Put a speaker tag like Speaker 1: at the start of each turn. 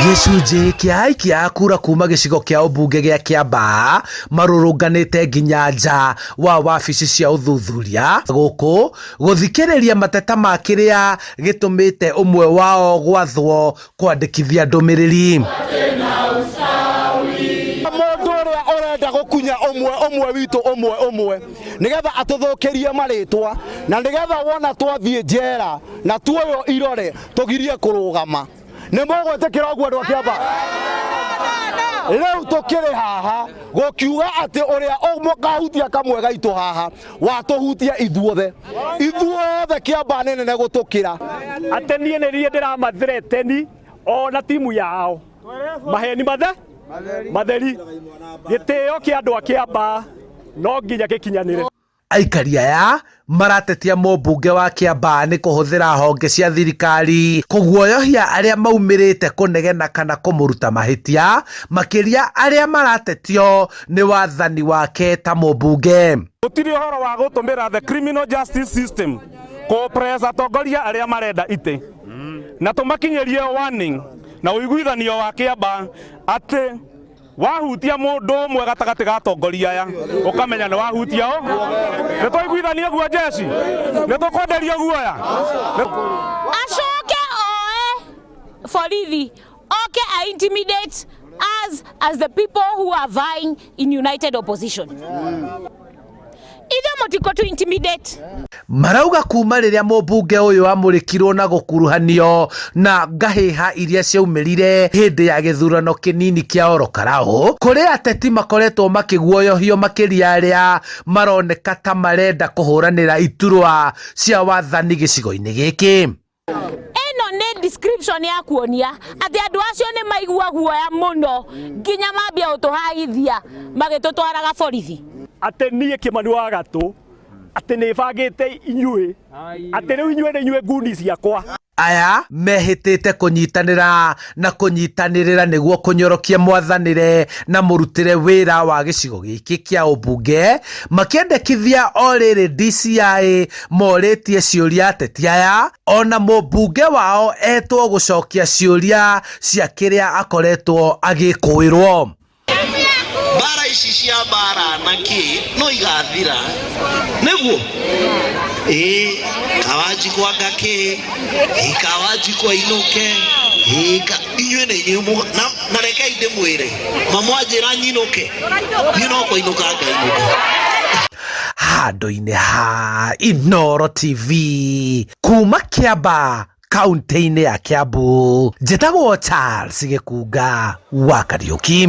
Speaker 1: Gĩcunjĩ kĩa aikia a kura kuma gĩcigo kĩa ũmbunge gĩa Kĩambaa marũrũnganĩte nginya nja wa wabici cia ũthuthuria gũkũ gũthikĩrĩria mateta ma kĩrĩa gĩtũmĩte ũmwe wao gwathwo kwandĩkithia ndũmĩrĩri.
Speaker 2: Mũndũ ũrĩa ũrenda gũkunya ũmwe ũmwe witũ ũmwe ũmwe nĩgetha atũthũkĩrie marĩtwa na nĩgetha wona twathiĩ njera na tuoywo irore tũgirie kũrũgama. Nĩ mũgwĩtĩkĩra ũguo andũ a Kĩambaa? Rĩu tũkĩrĩ haha gũkiuga atĩ ũrĩa ũkahutia kamwe gaitũ haha watũhutia ithuothe ithuothe Kĩambaa nĩ nene gũtũkĩra.
Speaker 3: Atĩ niĩ nĩ niĩ ndĩramathreteni o na timu yao maheni mathe matheri gĩtĩo kĩa andũ a Kĩambaa no nginya gĩkinyanĩre.
Speaker 1: Aikari aya maratetia mũmbunge wa Kĩambaa nĩ kũhũthĩra honge cia thirikari kũguoyohia arĩa maumĩrĩte kũnegena kana kũmũruta mahĩtia, makĩria arĩa maratetio nĩ wathani wake ta mũmbunge.
Speaker 4: Gũtirĩ ũhoro wa gũtũmĩra the criminal justice system kũ-oppress atongoria arĩa marenda itĩ na tũmakinyĩrie warning na ũiguithanio wa Kĩambaa atĩ wahutia mũndũ ũmwe gatagatĩ ga atongoria aya ũkamenya nĩ wahutia ũ. Nĩ twaiguithania guo jeshi? Nĩ tũkwenderio guoya?
Speaker 5: Acoke oe borithi oke a intimidate us as the people who are vying in united opposition. Ithuĩ mũtikũ to intimidate.
Speaker 1: Marauga kuma rĩrĩa mũmbunge ũyũ amũrĩkirwo na gũkuruhanio na ngahĩha iria ciaumĩrire hĩndĩ ya gĩthurano kĩnini kĩa Orokarao, kũrĩ ateti makoretwo makĩguoyohio makĩria arĩa maroneka ta marenda kũhũranĩra iturwa cia wathani gĩcigo-inĩ gĩkĩ.
Speaker 5: Ĩno nĩ description ya kuonia atĩ andũ acio nĩ maigua guoya mũno nginya mambia gũtũhagithia magĩtũtwaraga borithi.
Speaker 3: Atĩ niĩ Kĩmani wa Gatũ atĩ nĩ bangĩte inyuĩ atĩ rĩu inyuĩ nĩ inyuĩ nguni ciakwa.
Speaker 1: Aya mehĩtĩte kũnyitanĩra na kũnyitanĩrĩra nĩguo kũnyorokia mwathanĩre na mũrutĩre wĩra wa gĩcigo gĩkĩ kĩa ũmbunge, makĩendekithia o rĩrĩ DCI morĩtie ciũria ateti aya ona mũmbunge wao etwo gũcokia ciũria cia kĩrĩa akoretwo agĩkũĩrwo.
Speaker 6: Mbara ici cia mbara na kĩ no igathira nĩguo ĩĩ kawanjikwa ngakĩ ĩĩ kawanjikwa inũke ĩĩ inyuĩ nĩ inyuĩ na rekei ndĩmwĩre mamwanjĩra nyinũke niĩ no kũinũka ngainũka.
Speaker 1: Handũ-inĩ ha Inooro TV kuma Kĩambaa kaunti-inĩ ya Kiambu, njĩtagwo Charles Gĩkunga wa Kariũki.